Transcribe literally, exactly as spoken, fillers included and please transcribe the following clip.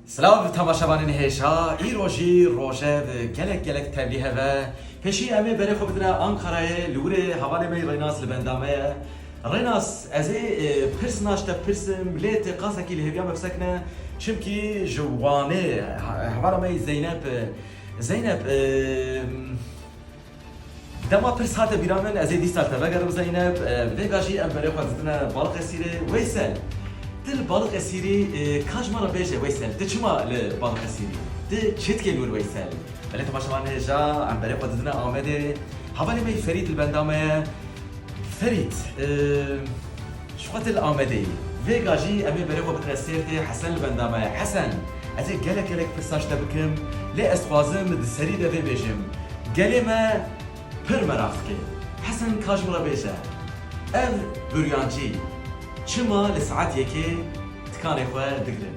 Silav temaşevanên hêja, îro jî rojev gelek gelek tevlî hev e. Pêşî em ê berê xwe bidine Ankarayê, li wirê hevalê me yî Rênas li benda me ye. Rênas, ez ê, e, pirs naş te pirsim, lê tê qasekî li hêviya me bisekine, çimkî ji Wanê, he-, hevala me yî Zeynep, e, Zeynep, e, Dema pirs hate bîra min, ez ê dîsa li te vegerim Zeynep. E, vêga jî em berê xwe didine Baliqesîrê. Weysel, tu li Baliqesîrî, e, ka ji me re bêje Weysel, tu çima li Baliqesîrî? Tu çi dikê li wir Weysel? Belê temaşevanê hêja, em berê xwe didine Amedê. Hevalê me yî Ferîd li benda me ye. Ferîd, e, ji xwe tu li Amedê yî. Vêga jî em ê berê xwe bidine Sêrtê, Hesen li benda me ye. Hesen, ez ê gelek gelek pirsa ji te bikim, lê ez dixwazim di serî de vê bêjim. Gelê me pir meraq dike. Hesen, ka ji min re bêje, ev buryancî çima li saet yekê tikanê xwe digirin?